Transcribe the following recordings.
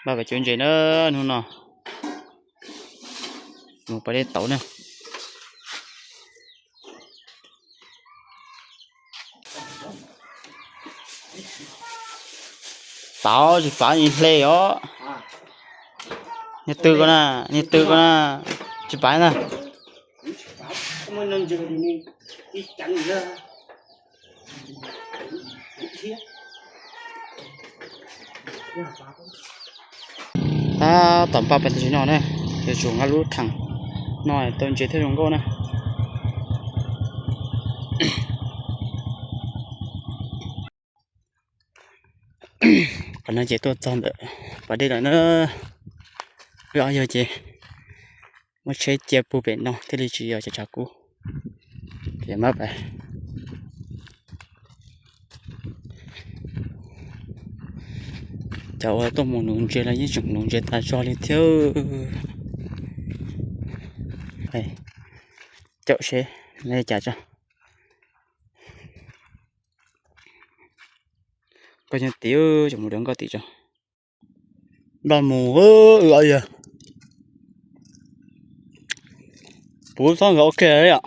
Npaj pem cov ntses na, hnub no mus pais dej tauv na. Tauv tsis pab hle os. Niag twg ko na, niag twg ko na, tsis pab na. Tab tom npaj pem tam sim no na, yuav tsum nqa lub theem no tau ntses thiaj zoo nkauj na. Qhov no ces tuaj txog ntawm pas dej lawm na. Wb ob yawg ces muab tsheb cia puag pem no thiaj li tsis yog cov tshav kub. Ces mab pais, cov uas tuaj mus nuv ntses los yeej tseem nuv ntses tas zog li thiab. Caum seb li cas tso. Koj nyob tid, cov mus dawv nkoj tim tso. Npaj mus, yog puv txhob nkawd ok li yom.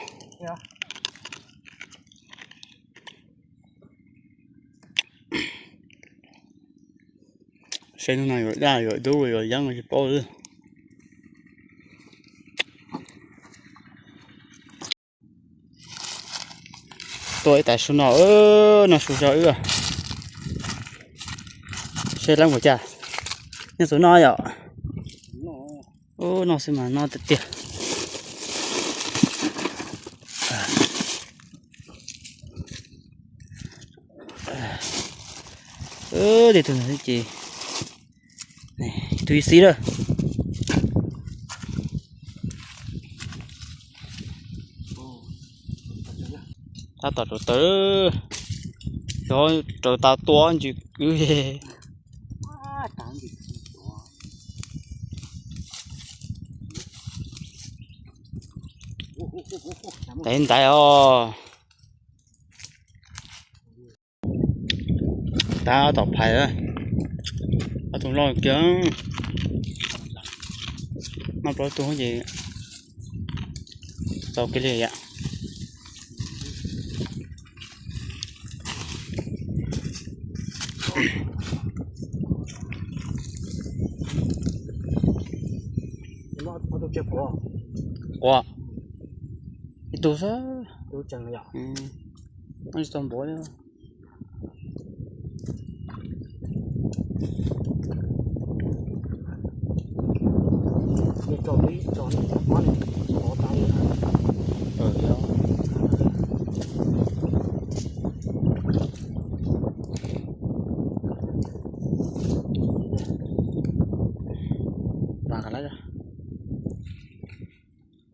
Seb hnub no yuav daj yuav dub yuav yeeb tsis paub li. Tuaj ib tas su no, no su zog wb. Seb lawv mus cas. Nyob tus no yom. Ub, no xwb mas no tiag tiag. Tej tug no ces ib tug ib xib lawm. Tab tom rau taws, xyov raws tau tua ntsis kwv. Ntaiv ntaiv os. Tab tom phais, ob tug loj kiag, noj plaub tug ces tau kiag li yom. Quav, ib tug xwb, tsis tau npaum li.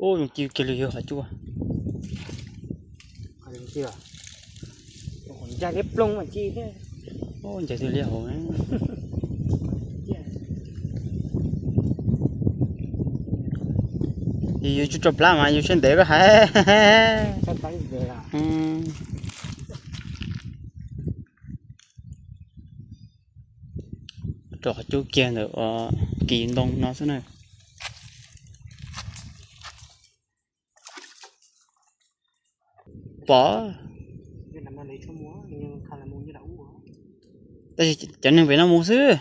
Ua zoo ci kiag li yog qhov cub. Ncaig liab ploog mas ci thiab. Ncaig twb liab hauv. Yus tsis rau plab mas yus siab ntev koj hais. Rau qhov cub kiag ntawm kis ntoo no xwb na. Pom. Tab sis cov neeg pem no mus xwb.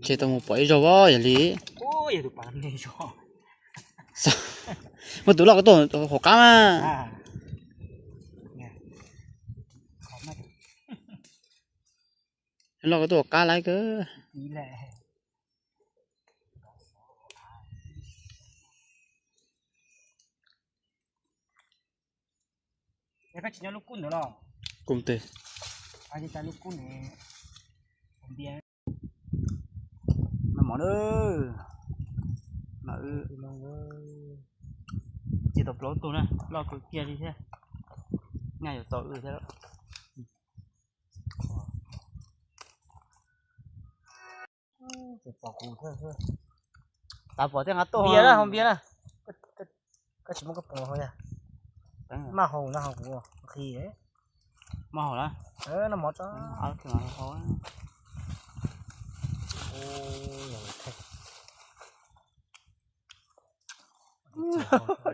Ces tau mus pom ib zaug yog li. Muaj tus loj ko tuaj hauv qab mas. Loj ko tuaj hauv qab lawm kawg. Kuv twg? Mov na, ci tau plaub tug na, loj kawg kiag li thiab. Nyaj yuav txaus wb thiab. Tav pom tej nqa tuaj npias na, hau npias na. Tsis muaj koj pom hauv yog. Maj hau no hau kuv qhi. Maj hau na. No mov tso.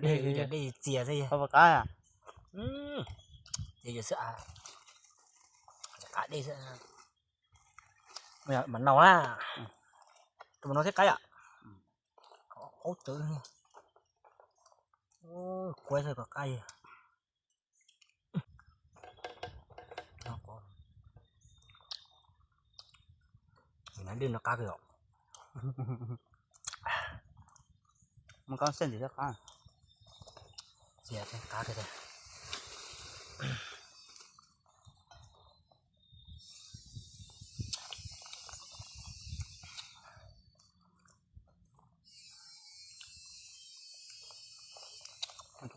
Dej txias xwb. Ces yus xwb a. Qab dej xwb. Mas no na. Tus mas no thiab qaib yom. Aub tawv. Kuaib xwb kom qab. Dej no qab kawg os. Muaj kab xej ntxiv thiab qab. Txias thiab qab kawg.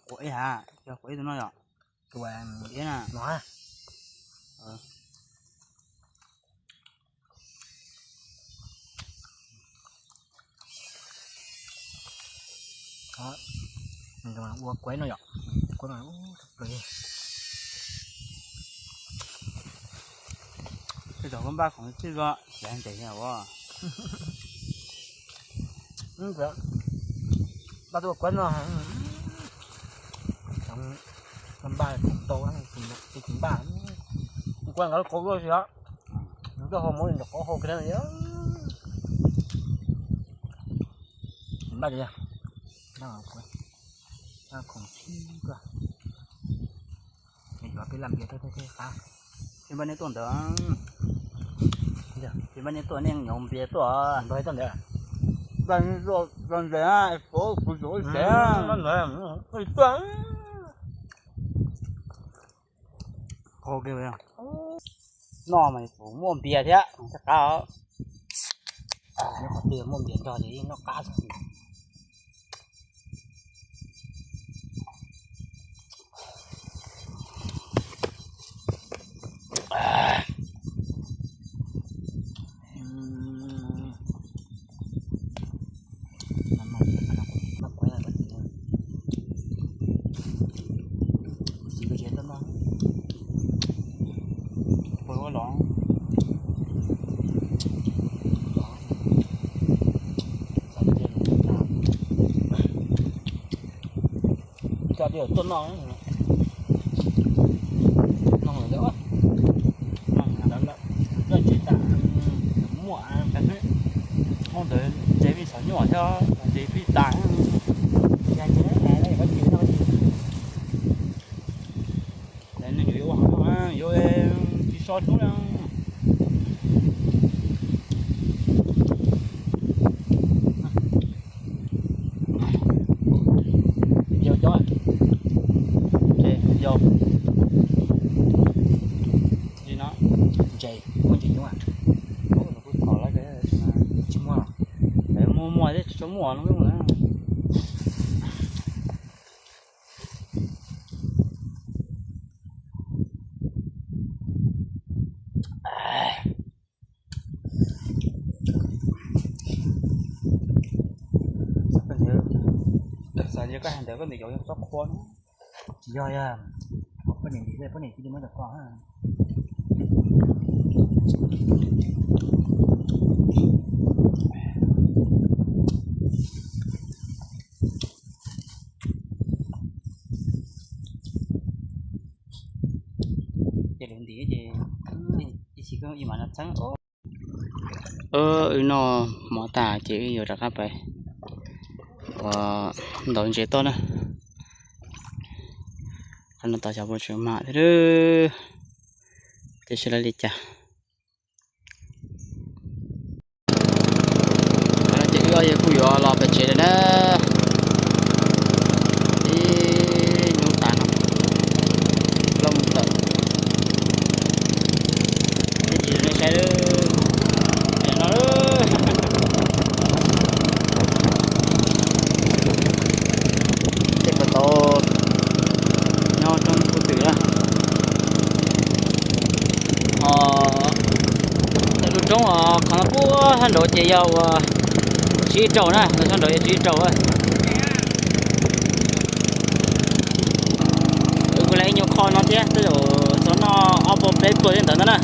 Quav ib ha, yog quav ib tug no yom. Tus ib na. Ua kuaib no yom. Kuaib no. Tej zaum koj npaj khoom txij ko, txiav ntev ua. Npaj tuaj kuaib no. Npaj khoom tau, tsis npaj. Kuaib nqa lub qau luaj si os. Nws tuaj hau muab nram qau hau kiag na. Npaj tias, npaj khoom txij ko. Yuav peb laj npias thiab thiab qab. Peb npaj nej tuaj ntawd. Peb npaj nej tuaj, nej nyob npias tuaj. Npaj nej tuaj ntawd. Npaj nej tuaj ntawd, kuv kuv ib tsev. Tuaj. Noj mas kuv muaj npias thiab, thiab qab os. Nyob qhov twg muaj npias nrog ces noj qab xwb. Coj tuaj noj, noj lawm, noj lawm, noj tsis tas, muaj, hauv ntawd ntses vij xav nyuaj thiab ntses vij tas. Nws yuav ua hauv no yuav tsis so hlub na. Yau cov, yau, ntses, muaj ntses nyuaj. Tsis muaj, muaj muaj thiab tsis tshua muaj no. Xav tias koj hais ntawd koj ntawm yauv yog txob qhua no. Tsis yog, yog poj niam ntxiv, poj niam cia li muab tom koj. Ces lawv ntim ces ib chim koj ib mam no txheeb. Wb noj mov tas ces wb yuav rov qab pais ua ntaus ntses toj na. Qhov no tau xyov puas tseem mam thiab, tiam sis lawv li cas. Qhov no ces wb ob yawg kuj yuav los pem tsev lawm na. Ib hnub tas no, plaub moos tawm. Ib chim nej saib no, tej ko tau nyob roob puag twg na. Lub roob uas qhov no puag sab nraud ces yog uas tsib rau na, sab nraud yog tsib rau. No thiab, tej zaum xyov noj ob puas peb puas thiab ntawd ntag na.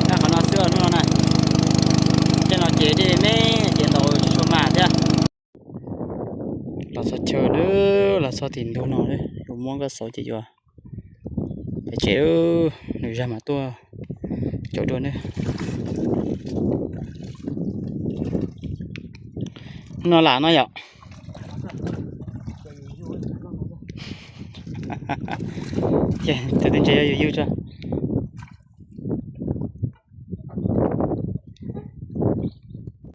Nyob qhov no xwb hnub no na. Tej no ces dej me ces ntaus tsis tshua mag thiab. Los txog chaw na, los txog tim ntug no, yuav muab nkauj xauv ces yuav pem tsev, nws zag mas tuaj caum dua nawb. No lam no yom. Ces tus twg ntses yog yus yug tso.